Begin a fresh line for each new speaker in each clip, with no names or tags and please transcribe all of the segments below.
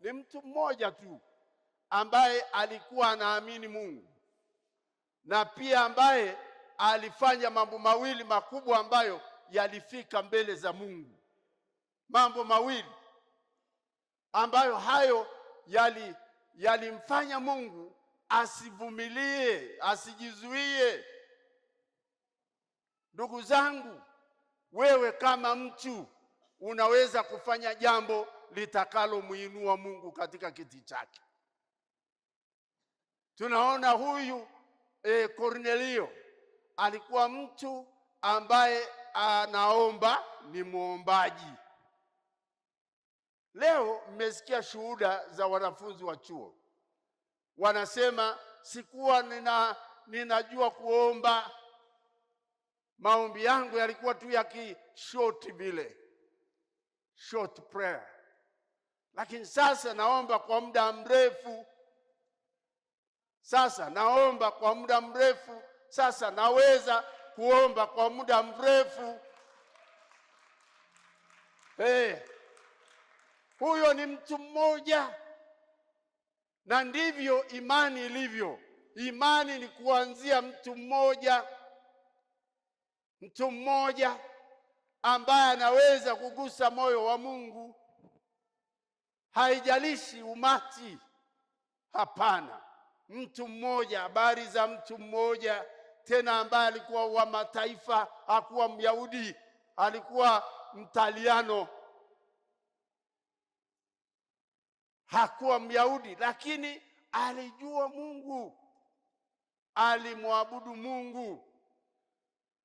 Ni mtu mmoja tu ambaye alikuwa anaamini Mungu na pia ambaye alifanya mambo mawili makubwa ambayo yalifika mbele za Mungu. Mambo mawili ambayo hayo yalimfanya Mungu asivumilie, asijizuie. Ndugu zangu, wewe kama mtu unaweza kufanya jambo litakalomuinua Mungu katika kiti chake. Tunaona huyu Kornelio alikuwa mtu ambaye anaomba, ni muombaji. Leo mmesikia shuhuda za wanafunzi wa chuo, wanasema sikuwa ninajua kuomba, maombi yangu yalikuwa tu ya kishort vile, short prayer, lakini sasa naomba kwa muda mrefu. Sasa naomba kwa muda mrefu, sasa naweza kuomba kwa muda mrefu. Hey, huyo ni mtu mmoja, na ndivyo imani ilivyo. Imani ni kuanzia mtu mmoja, mtu mmoja ambaye anaweza kugusa moyo wa Mungu. Haijalishi umati, hapana, mtu mmoja. Habari za mtu mmoja tena ambaye alikuwa wa mataifa, hakuwa Myahudi, alikuwa Mtaliano, hakuwa Myahudi, lakini alijua Mungu, alimwabudu Mungu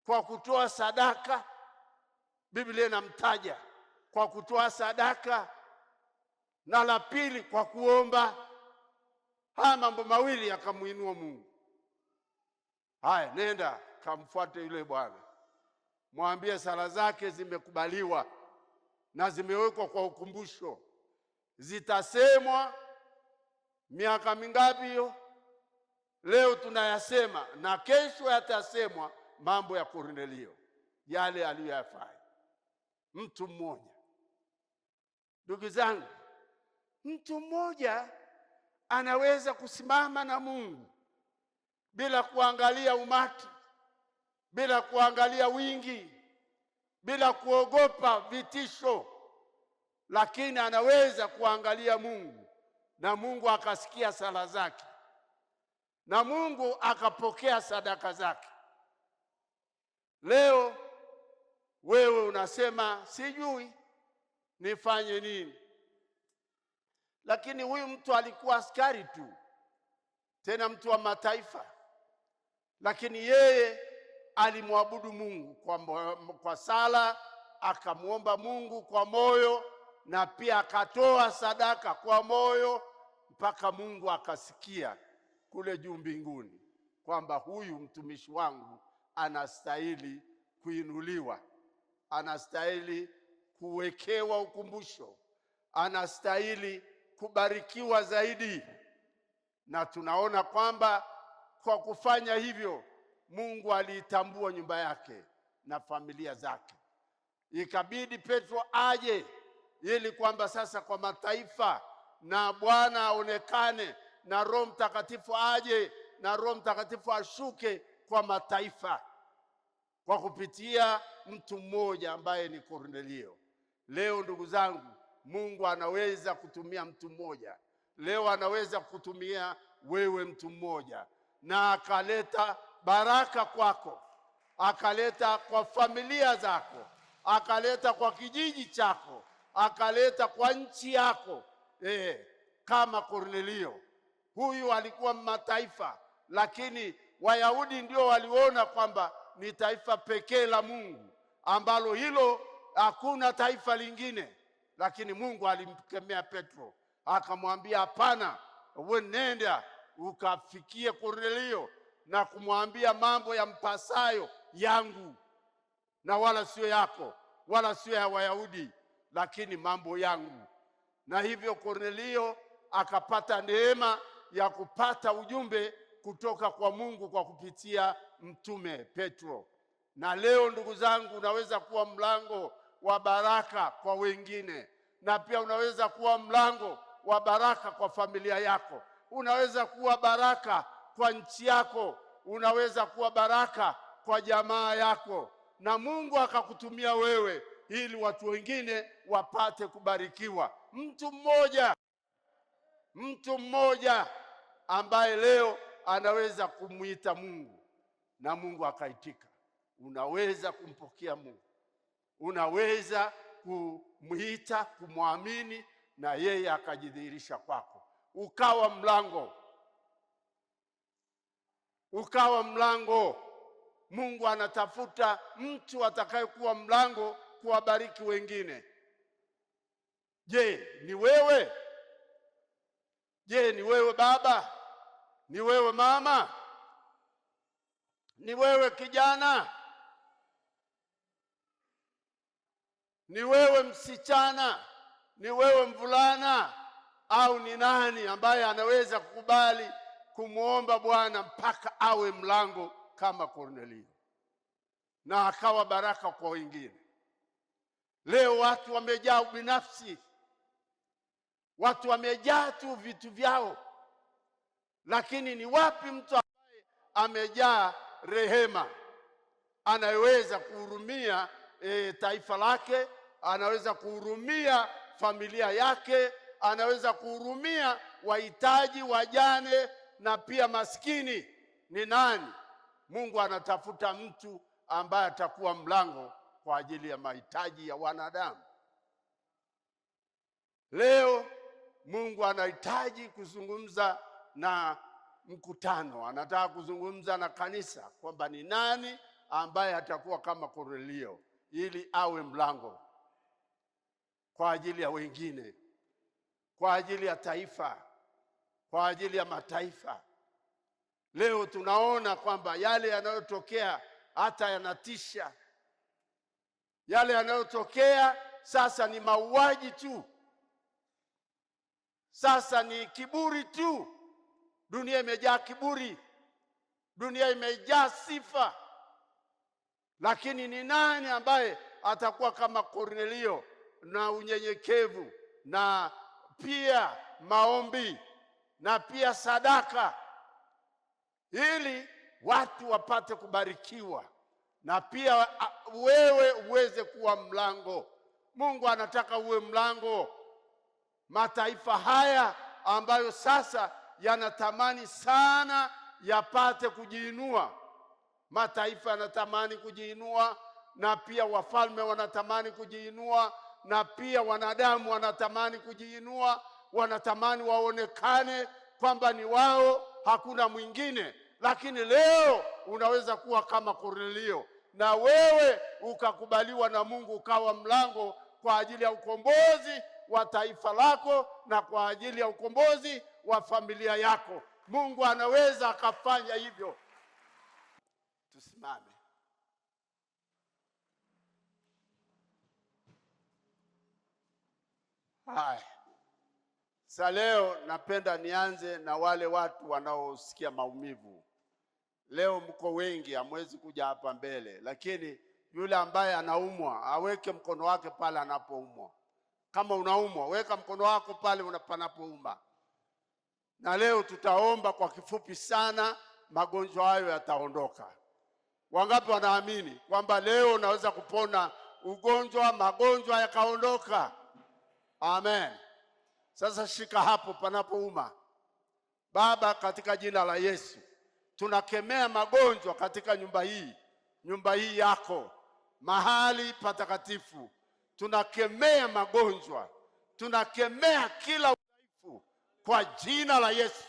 kwa kutoa sadaka. Biblia inamtaja kwa kutoa sadaka, na la pili kwa kuomba. Haya mambo mawili yakamuinua Mungu. Haya, nenda kamfuate yule bwana, mwambie sala zake zimekubaliwa na zimewekwa kwa ukumbusho, zitasemwa miaka mingapi hiyo? Leo tunayasema na kesho yatasemwa mambo ya Kornelio, yale aliyoyafanya mtu mmoja. Ndugu zangu, mtu mmoja anaweza kusimama na Mungu bila kuangalia umati, bila kuangalia wingi, bila kuogopa vitisho, lakini anaweza kuangalia Mungu na Mungu akasikia sala zake na Mungu akapokea sadaka zake. Leo wewe unasema sijui nifanye nini, lakini huyu mtu alikuwa askari tu, tena mtu wa mataifa, lakini yeye alimwabudu Mungu kwa sala, akamwomba Mungu kwa moyo, na pia akatoa sadaka kwa moyo, mpaka Mungu akasikia kule juu mbinguni kwamba huyu mtumishi wangu anastahili kuinuliwa, anastahili kuwekewa ukumbusho, anastahili kubarikiwa zaidi. Na tunaona kwamba kwa kufanya hivyo Mungu aliitambua nyumba yake na familia zake. Ikabidi Petro aje ili kwamba sasa kwa mataifa na Bwana aonekane na Roho Mtakatifu aje na Roho Mtakatifu ashuke kwa mataifa kwa kupitia mtu mmoja ambaye ni Kornelio. Leo ndugu zangu, Mungu anaweza kutumia mtu mmoja. Leo anaweza kutumia wewe mtu mmoja, na akaleta baraka kwako, akaleta kwa familia zako, akaleta kwa kijiji chako, akaleta kwa nchi yako. Kama Kornelio. Huyu alikuwa mataifa, lakini Wayahudi ndio waliona kwamba ni taifa pekee la Mungu ambalo hilo hakuna taifa lingine. Lakini Mungu alimkemea Petro akamwambia, hapana, wewe nenda ukafikie Kornelio na kumwambia mambo ya mpasayo yangu, na wala sio yako wala sio ya Wayahudi, lakini mambo yangu. Na hivyo Kornelio akapata neema ya kupata ujumbe kutoka kwa Mungu kwa kupitia mtume Petro. Na leo ndugu zangu, unaweza kuwa mlango wa baraka kwa wengine, na pia unaweza kuwa mlango wa baraka kwa familia yako, unaweza kuwa baraka kwa nchi yako, unaweza kuwa baraka kwa jamaa yako, na Mungu akakutumia wewe ili watu wengine wapate kubarikiwa. Mtu mmoja ambaye leo anaweza kumwita Mungu na Mungu akaitika. Unaweza kumpokea Mungu, unaweza kumwita, kumwamini na yeye akajidhihirisha kwako, ukawa mlango, ukawa mlango. Mungu anatafuta mtu atakayekuwa mlango kuwabariki wengine. Je, ni wewe? Je, ni wewe baba? Ni wewe mama? Ni wewe kijana? Ni wewe msichana? Ni wewe mvulana? Au ni nani ambaye anaweza kukubali kumwomba Bwana mpaka awe mlango kama Kornelio na akawa baraka kwa wengine? Leo watu wamejaa ubinafsi, watu wamejaa tu vitu vyao, lakini ni wapi mtu ambaye amejaa rehema, anaweza kuhurumia taifa lake, anaweza kuhurumia familia yake, anaweza kuhurumia wahitaji, wajane na pia maskini? Ni nani? Mungu anatafuta mtu ambaye atakuwa mlango kwa ajili ya mahitaji ya wanadamu. Leo Mungu anahitaji kuzungumza na mkutano, anataka kuzungumza na kanisa kwamba ni nani ambaye atakuwa kama Kornelio ili awe mlango kwa ajili ya wengine, kwa ajili ya taifa, kwa ajili ya mataifa. Leo tunaona kwamba yale yanayotokea hata yanatisha. Yale yanayotokea sasa ni mauaji tu, sasa ni kiburi tu. Dunia imejaa kiburi, dunia imejaa sifa. Lakini ni nani ambaye atakuwa kama Kornelio na unyenyekevu na pia maombi na pia sadaka, ili watu wapate kubarikiwa na pia wewe uweze kuwa mlango. Mungu anataka uwe mlango. Mataifa haya ambayo sasa yanatamani sana yapate kujiinua, mataifa yanatamani kujiinua, na pia wafalme wanatamani kujiinua, na pia wanadamu wanatamani kujiinua, wanatamani waonekane kwamba ni wao, hakuna mwingine. Lakini leo unaweza kuwa kama Kornelio na wewe ukakubaliwa na Mungu, ukawa mlango kwa ajili ya ukombozi wa taifa lako na kwa ajili ya ukombozi wa familia yako. Mungu anaweza akafanya hivyo. Tusimame. Haya. Sa leo napenda nianze na wale watu wanaosikia maumivu. Leo mko wengi, hamwezi kuja hapa mbele, lakini yule ambaye anaumwa aweke mkono wake pale anapoumwa. Kama unaumwa, weka mkono wako pale panapouma. Na leo tutaomba kwa kifupi sana, magonjwa hayo yataondoka. Wangapi wanaamini kwamba leo unaweza kupona ugonjwa, magonjwa yakaondoka? Amen. Sasa shika hapo panapouma. Baba, katika jina la Yesu, tunakemea magonjwa katika nyumba hii, nyumba hii yako, mahali patakatifu. Tunakemea magonjwa, tunakemea kila udhaifu kwa jina la Yesu.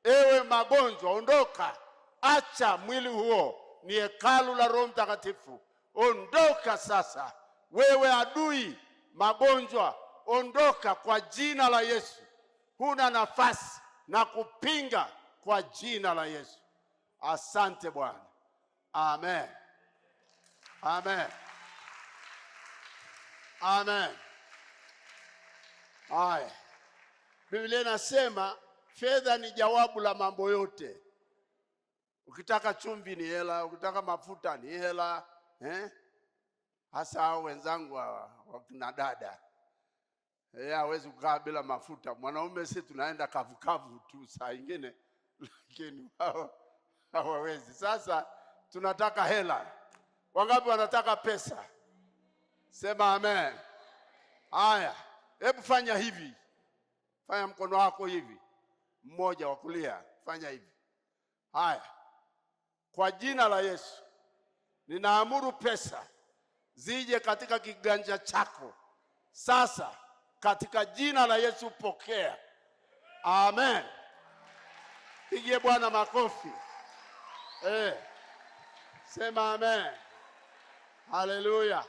Ewe magonjwa, ondoka, acha mwili huo, ni hekalu la Roho Mtakatifu. Ondoka sasa, wewe adui magonjwa, ondoka kwa jina la Yesu. Huna nafasi na kupinga kwa jina la Yesu. Asante Bwana. Amen. Amen. Amen. Haya. Biblia inasema fedha ni jawabu la mambo yote. Ukitaka chumvi ni hela, ukitaka mafuta ni hela, eh? Hasa hao wenzangu wakina dada. Yeye hawezi kukaa bila mafuta. Mwanaume si tunaenda kavukavu tu saa ingine, lakini wao hawawezi. Sasa tunataka hela. Wangapi wanataka pesa? Sema amen. Haya, hebu fanya hivi, fanya mkono wako hivi, mmoja wa kulia, fanya hivi. Haya, kwa jina la Yesu ninaamuru pesa zije katika kiganja chako sasa, katika jina la Yesu pokea. Amen. Pigie Bwana makofi. Sema amen. Haleluya.